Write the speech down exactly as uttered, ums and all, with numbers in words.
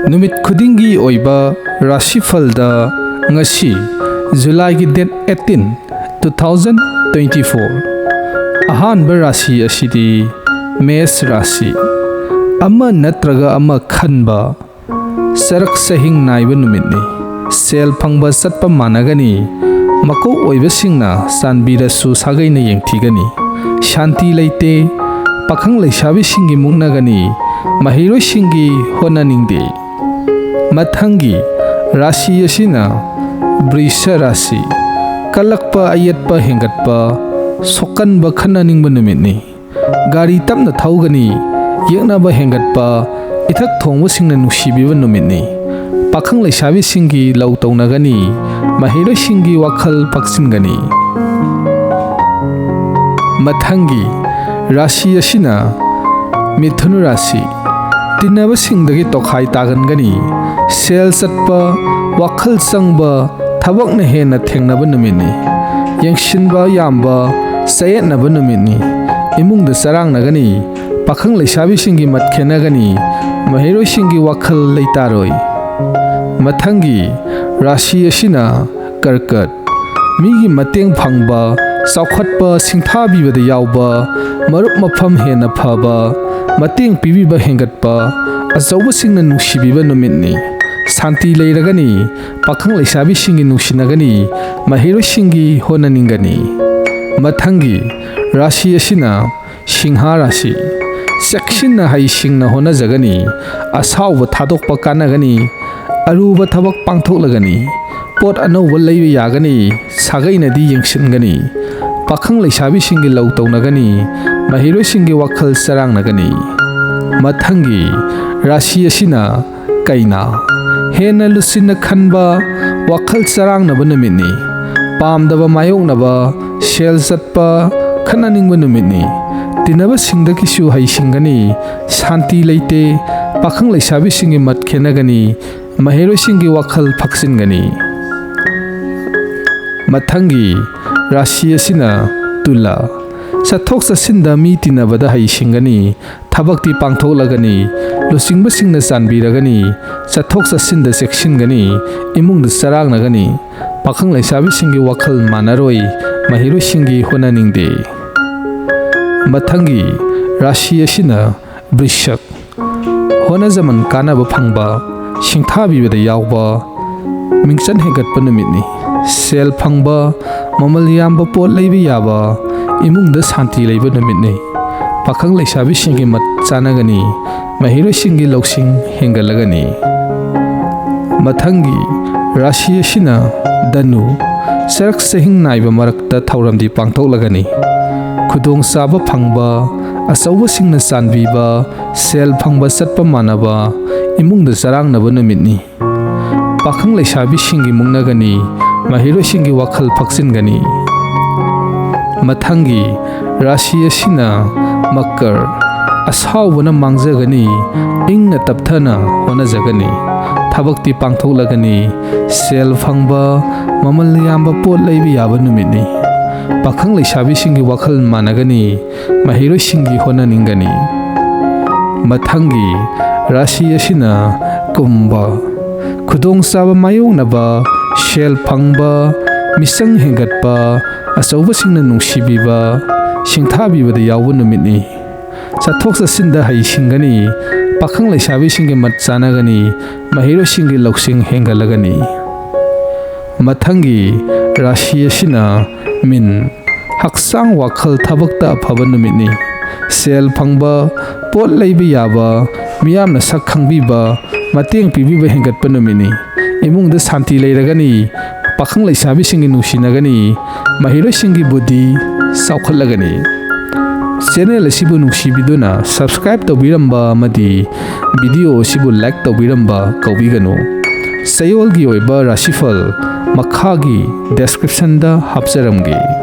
ꯅꯨꯃꯤꯠ ꯈꯨꯗꯤꯡꯒꯤ ꯑꯣꯏꯕ ꯔꯥꯁꯤꯐꯜꯗ ꯉꯁꯤ, ꯖꯨꯂꯥꯏꯒꯤ date eighteen, two thousand twenty four, ꯑꯍꯥꯟꯕ ꯔꯥꯁꯤ ꯑꯁꯤꯗꯤ ꯃꯦꯁ ꯔꯥꯁꯤ꯫ ꯑꯃ ꯅꯠꯇ꯭ꯔꯒ ꯑꯃ ꯈꯟꯕ, ꯆꯔꯛ ꯆꯍꯤꯡ ꯅꯥꯏꯕ ꯅꯨꯃꯤꯠꯅꯤ꯫ ꯁꯦꯜ ꯐꯪꯕ ꯆꯠꯄ ꯃꯥꯟꯅꯒꯅꯤ, ꯃꯀꯣꯛ ꯑꯣꯏꯕꯁꯤꯡꯅ ꯆꯥꯟꯕꯤꯔꯁꯨ ꯁꯥꯒꯩꯅ ꯌꯦꯡꯊꯤꯒꯅꯤ꯫ ꯁꯥꯟꯇꯤ ꯂꯩꯇꯦ, ꯄꯥꯈꯪ ꯂꯩꯁꯥꯕꯤꯁꯤꯡꯒꯤ ꯃꯨꯛꯅꯒꯅꯤ, ꯃꯍꯩꯔꯣꯏꯁꯤꯡꯒꯤ ꯍꯣꯠꯅꯅꯤꯡꯗꯦ꯫ ꯃꯊꯪꯒꯤ ꯔꯥꯁꯤ ꯑꯁꯤꯅ ꯕ꯭ꯔꯤꯁ ꯔꯥꯁꯤ꯫ ꯀꯜꯂꯛꯄ, ꯑꯌꯦꯠꯄ ꯍꯦꯟꯒꯠꯄ, ꯁꯣꯛꯀꯟꯕ, ꯈꯠꯅꯅꯤꯡꯕ ꯅꯨꯃꯤꯠꯅꯤ꯫ ꯒꯥꯔꯤ ꯇꯞꯅ ꯊꯧꯒꯅꯤ, ꯌꯦꯛꯅꯕ ꯍꯦꯟꯒꯠꯄ, ꯏꯊꯛ ꯊꯣꯡꯕꯁꯤꯡꯅ ꯅꯨꯡꯁꯤꯕꯤꯕ ꯅꯨꯃꯤꯠꯅꯤ꯫ ꯄꯥꯈꯪ ꯂꯩꯁꯥꯕꯤꯁꯤꯡꯒꯤ ꯂꯧ ꯇꯧꯅꯒꯅꯤ, ꯃꯍꯩꯔꯣꯏꯁꯤꯡꯒꯤ ꯋꯥꯈꯜ ꯐꯛꯆꯤꯟꯒꯅꯤ꯫ ꯃꯊꯪꯒꯤ ꯔꯥꯁꯤ ꯑꯁꯤꯅ ꯃꯤꯊꯨꯟ ꯔꯥꯁꯤ꯫ ꯇꯤꯟꯅꯕꯁꯤꯡꯗꯒꯤ ꯇꯣꯈꯥꯏ ꯇꯥꯒꯟꯒꯅꯤ꯫ ꯁꯦꯜ ꯆꯠꯄ, ꯋꯥꯈꯜ ꯆꯪꯕ, ꯊꯕꯛꯅ ꯍꯦꯟꯅ ꯊꯦꯡꯅꯕ ꯅꯨꯃꯤꯠꯅꯤ꯫ ꯌꯦꯡꯁꯤꯟꯕ ꯌꯥꯝꯕ, ꯆꯌꯦꯠꯅꯕ ꯅꯨꯃꯤꯠꯅꯤ꯫ ꯏꯃꯨꯡꯗ ꯆꯔꯥꯡꯅꯒꯅꯤ꯫ ꯄꯥꯈꯪ ꯂꯩꯁꯥꯕꯤꯁꯤꯡꯒꯤ ꯃꯠ ꯈꯦꯟꯅꯒꯅꯤ꯫ ꯃꯍꯩꯔꯣꯏꯁꯤꯡꯒꯤ ꯋꯥꯈꯜ ꯂꯩꯇꯥꯔꯣꯏ꯫ ꯃꯊꯪꯒꯤ ꯔꯥꯁꯤ ꯑꯁꯤꯅ ꯀꯔꯀꯠ꯫ ꯃꯤꯒꯤ ꯃꯇꯦꯡ ꯐꯪꯕ, ꯆꯥꯎꯈꯠꯄ, ꯁꯤꯡꯊꯥꯕꯤꯕꯗ ꯌꯥꯎꯕ, ꯃꯔꯨꯞ ꯃꯐꯝ ꯍꯦꯟꯅ ꯐꯕ, ꯃꯇꯦꯡ ꯄꯤꯕꯤꯕ ꯍꯦꯟꯒꯠꯄ, ꯑꯆꯧꯕꯁꯤꯡꯅ ꯅꯨꯡꯁꯤꯕꯤꯕ ꯅꯨꯃꯤꯠꯅꯤ꯫ ꯁꯥꯟꯇꯤ ꯂꯩꯔꯒꯅꯤ, ꯄꯥꯈꯪ ꯂꯩꯁꯥꯕꯤꯁꯤꯡꯒꯤ ꯅꯨꯡꯁꯤꯅꯒꯅꯤ, ꯃꯍꯩꯔꯣꯏꯁꯤꯡꯒꯤ ꯍꯣꯠꯅꯅꯤꯡꯒꯅꯤ꯫ ꯃꯊꯪꯒꯤ ꯔꯥꯁꯤ ꯑꯁꯤꯅ ꯁꯤꯡꯍ ꯔꯥꯁꯤ꯫ ꯆꯦꯛꯁꯤꯟꯅ ꯍꯩꯁꯤꯡꯅ ꯍꯣꯠꯅꯖꯒꯅꯤ, ꯑꯁꯥꯎꯕ ꯊꯥꯗꯣꯛꯄ ꯀꯥꯟꯅꯒꯅꯤ, ꯑꯔꯨꯕ ꯊꯕꯛ ꯄꯥꯡꯊꯣꯛꯂꯒꯅꯤ, ꯄꯣꯠ ꯑꯅꯧꯕ ꯂꯩꯕ ꯌꯥꯒꯅꯤ, ꯁꯥꯒꯩꯅꯗꯤ ꯌꯦꯡꯁꯤꯟꯒꯅꯤ, ꯄꯥꯈꯪ ꯂꯩꯁꯥꯕꯤꯁꯤꯡꯒꯤ ꯂꯧ ꯇꯧꯅꯒꯅꯤ, ꯃꯍꯩꯔꯣꯏꯁꯤꯡꯒꯤ ꯋꯥꯈꯜ ꯆꯔꯥꯡꯅꯒꯅꯤ꯫ ꯃꯊꯪꯒꯤ ꯔꯥꯁꯤ ꯑꯁꯤꯅ ꯀꯩꯅ꯫ ꯍꯦꯟꯅ ꯂꯨꯁꯤꯟꯅ ꯈꯟꯕ, ꯋꯥꯈꯜ ꯆꯔꯥꯡꯅꯕ ꯅꯨꯃꯤꯠꯅꯤ꯫ ꯄꯥꯝꯗꯕ ꯃꯥꯌꯣꯛꯅꯕ, ꯁꯦꯜ ꯆꯠꯄ, ꯈꯠꯅꯅꯤꯡꯕ ꯅꯨꯃꯤꯠꯅꯤ꯫ ꯇꯤꯟꯅꯕꯁꯤꯡꯗꯒꯤꯁꯨ ꯍꯩꯁꯤꯡꯒꯅꯤ꯫ ꯁꯥꯟꯇꯤ ꯂꯩꯇꯦ꯫ ꯄꯥꯈꯪ ꯂꯩꯁꯥꯕꯤꯁꯤꯡꯒꯤ ꯃꯠ ꯈꯦꯟꯅꯒꯅꯤ꯫ ꯃꯍꯩꯔꯣꯏꯁꯤꯡꯒꯤ ꯋꯥꯈꯜ ꯐꯛꯆꯤꯟꯒꯅꯤ꯫ ꯃꯊꯪꯒꯤ ꯔꯥꯁꯤ ꯑꯁꯤꯅ ꯇꯨꯂꯥ꯫ ꯆꯠꯊꯣꯛ ꯆꯠꯁꯤꯟꯗ ꯃꯤ ꯇꯤꯟꯅꯕꯗ ꯍꯩꯁꯤꯡꯒꯅꯤ꯫ ꯊꯕꯛꯇꯤ ꯄꯥꯡꯊꯣꯛꯂꯒꯅꯤ꯫ ꯂꯨꯆꯤꯡꯕꯁꯤꯡꯅ ꯆꯥꯟꯕꯤꯔꯒꯅꯤ꯫ ꯆꯠꯊꯣꯛ ꯆꯠꯁꯤꯟꯗ ꯆꯦꯛꯁꯤꯟꯒꯅꯤ꯫ ꯏꯃꯨꯡꯗ ꯆꯔꯥꯡꯅꯒꯅꯤ꯫ ꯄꯥꯈꯪ ꯂꯩꯁꯥꯕꯤꯁꯤꯡꯒꯤ ꯋꯥꯈꯜ ꯃꯥꯟꯅꯔꯣꯏ꯫ ꯃꯍꯩꯔꯣꯏꯁꯤꯡꯒꯤ ꯍꯣꯠꯅꯅꯤꯡꯗꯦ꯫ ꯃꯊꯪꯒꯤ ꯔꯥꯁꯤ ꯑꯁꯤꯅ ꯕ꯭ꯔꯤꯁꯛ꯫ ꯍꯣꯠꯅꯖꯃꯟ ꯀꯥꯟꯅꯕ ꯐꯪꯕ, ꯁꯤꯡꯊꯥꯕꯤꯕꯗ ꯌꯥꯎꯕ, ꯃꯤꯡꯆꯠ ꯍꯦꯟꯒꯠꯄ ꯅꯨꯃꯤꯠꯅꯤ꯫ ꯁꯦꯜ ꯐꯪꯕ, ꯃꯃꯜ ꯌꯥꯝꯕ ꯄꯣꯠ ꯂꯩꯕ ꯌꯥꯕ, ꯏꯃꯨꯡꯗ ꯁꯥꯟꯇꯤ ꯂꯩꯕ ꯅꯨꯃꯤꯠꯅꯤ꯫ ꯄꯥꯈꯪ ꯂꯩꯁꯥꯕꯤꯁꯤꯡꯒꯤ ꯃꯠ ꯆꯥꯟꯅꯒꯅꯤ꯫ ꯃꯍꯩꯔꯣꯏꯁꯤꯡꯒꯤ ꯂꯧꯁꯤꯡ ꯍꯦꯟꯒꯠꯂꯒꯅꯤ꯫ ꯃꯊꯪꯒꯤ ꯔꯥꯁꯤ ꯑꯁꯤꯅ ꯙꯅꯨ꯫ ꯆꯔꯛ ꯆꯍꯤꯡ ꯅꯥꯏꯕ ꯃꯔꯛꯇ ꯊꯧꯔꯝꯗꯤ ꯄꯥꯡꯊꯣꯛꯂꯒꯅꯤ꯫ ꯈꯨꯗꯣꯡꯆꯥꯕ ꯐꯪꯕ, ꯑꯆꯧꯕꯁꯤꯡꯅ ꯆꯥꯟꯕꯤꯕ, ꯁꯦꯜ ꯐꯪꯕ ꯆꯠꯄ ꯃꯥꯟꯅꯕ, ꯏꯃꯨꯡꯗ ꯆꯔꯥꯡꯅꯕ ꯅꯨꯃꯤꯠꯅꯤ꯫ ꯄꯥꯈꯪ ꯂꯩꯁꯥꯕꯤꯁꯤꯡꯒꯤ ꯃꯨꯛꯅꯒꯅꯤ꯫ ꯃꯍꯩꯔꯣꯏꯁꯤꯡꯒꯤ ꯋꯥꯈꯜ ꯐꯛꯆꯤꯟꯒꯅꯤ꯫ ꯃꯊꯪꯒꯤ ꯔꯥꯁꯤ ꯑꯁꯤꯅ ꯃꯀꯔ꯫ ꯑꯁꯥꯎꯕꯅ ꯃꯥꯡꯖꯒꯅꯤ꯫ ꯏꯪꯅ ꯇꯞꯊꯅ ꯍꯣꯠꯅꯖꯒꯅꯤ꯫ ꯊꯕꯛꯇꯤ ꯄꯥꯡꯊꯣꯛꯂꯒꯅꯤ꯫ ꯁꯦꯜ ꯐꯪꯕ, ꯃꯃꯜ ꯌꯥꯝꯕ ꯄꯣꯠ ꯂꯩꯕ ꯌꯥꯕ ꯅꯨꯃꯤꯠꯅꯤ꯫ ꯄꯥꯈꯪ ꯂꯩꯁꯥꯕꯤꯁꯤꯡꯒꯤ ꯋꯥꯈꯜ ꯃꯥꯟꯅꯒꯅꯤ꯫ ꯃꯍꯩꯔꯣꯏꯁꯤꯡꯒꯤ ꯍꯣꯠꯅꯅꯤꯡꯒꯅꯤ꯫ ꯃꯊꯪꯒꯤ ꯔꯥꯁꯤ ꯑꯁꯤꯅ ꯀꯨꯝꯚ꯫ ꯈꯨꯗꯣꯡꯆꯥꯕ ꯃꯥꯌꯣꯛꯅꯕ, ꯁꯦꯜ ꯐꯪꯕ, ꯃꯤꯆꯪ ꯍꯦꯟꯒꯠꯄ, ꯑꯆꯧꯕꯁꯤꯡꯅ ꯅꯨꯡꯁꯤꯕꯤꯕ, ꯁꯤꯡꯊꯥꯕꯤꯕꯗ ꯌꯥꯎꯕ ꯅꯨꯃꯤꯠꯅꯤ꯫ ꯆꯠꯊꯣꯛ ꯆꯠꯁꯤꯟꯗ ꯍꯩꯁꯤꯡꯒꯅꯤ꯫ ꯄꯥꯈꯪ ꯂꯩꯁꯥꯕꯤꯁꯤꯡꯒꯤ ꯃꯠ ꯆꯥꯟꯅꯒꯅꯤ꯫ ꯃꯍꯩꯔꯣꯏꯁꯤꯡꯒꯤ ꯂꯧꯁꯤꯡ ꯍꯦꯟꯒꯠꯂꯒꯅꯤ꯫ ꯃꯊꯪꯒꯤ ꯔꯥꯁꯤ ꯑꯁꯤꯅ ꯃꯤꯟ꯫ ꯍꯛꯆꯥꯡ ꯋꯥꯈꯜ ꯊꯕꯛꯇ ꯑꯐꯕ ꯅꯨꯃꯤꯠꯅꯤ꯫ ꯁꯦꯜ ꯐꯪꯕ, ꯄꯣꯠ ꯂꯩꯕ ꯌꯥꯕ, ꯃꯤꯌꯥꯝꯅ ꯁꯛ ꯈꯪꯕꯤꯕ, ꯃꯇꯦꯡ ꯄꯤꯕꯤꯕ ꯍꯦꯟꯒꯠꯄ ꯅꯨꯃꯤꯠꯅꯤ꯫ ꯏꯃꯨꯡꯗ ꯁꯥꯟꯇꯤ ꯂꯩꯔꯒꯅꯤ꯫ ꯄꯥꯈꯪ ꯂꯩꯁꯥꯕꯤꯁꯤꯡꯒꯤ ꯅꯨꯡꯁꯤꯅꯒꯅꯤ꯫ ꯃꯍꯩꯔꯣꯏꯁꯤꯡꯒꯤ ꯕꯨꯙꯤ ꯆꯥꯎꯈꯠꯂꯒꯅꯤ꯫ ꯆꯦꯅꯦꯜ ꯑꯁꯤꯕꯨ ꯅꯨꯡꯁꯤꯕꯤꯗꯨꯅ subscribe ꯇꯧꯕꯤꯔꯝꯕ ꯑꯃꯗꯤ video ꯑꯁꯤꯕꯨ like ꯇꯧꯕꯤꯔꯝꯕ ꯀꯥꯎꯕꯤꯒꯅꯨ꯫ ꯆꯌꯣꯜꯒꯤ ꯑꯣꯏꯕ ꯔꯥꯁꯤꯐꯜ ꯃꯈꯥꯒꯤ descriptionꯗ ꯍꯥꯞꯆꯔꯝꯒꯦ꯫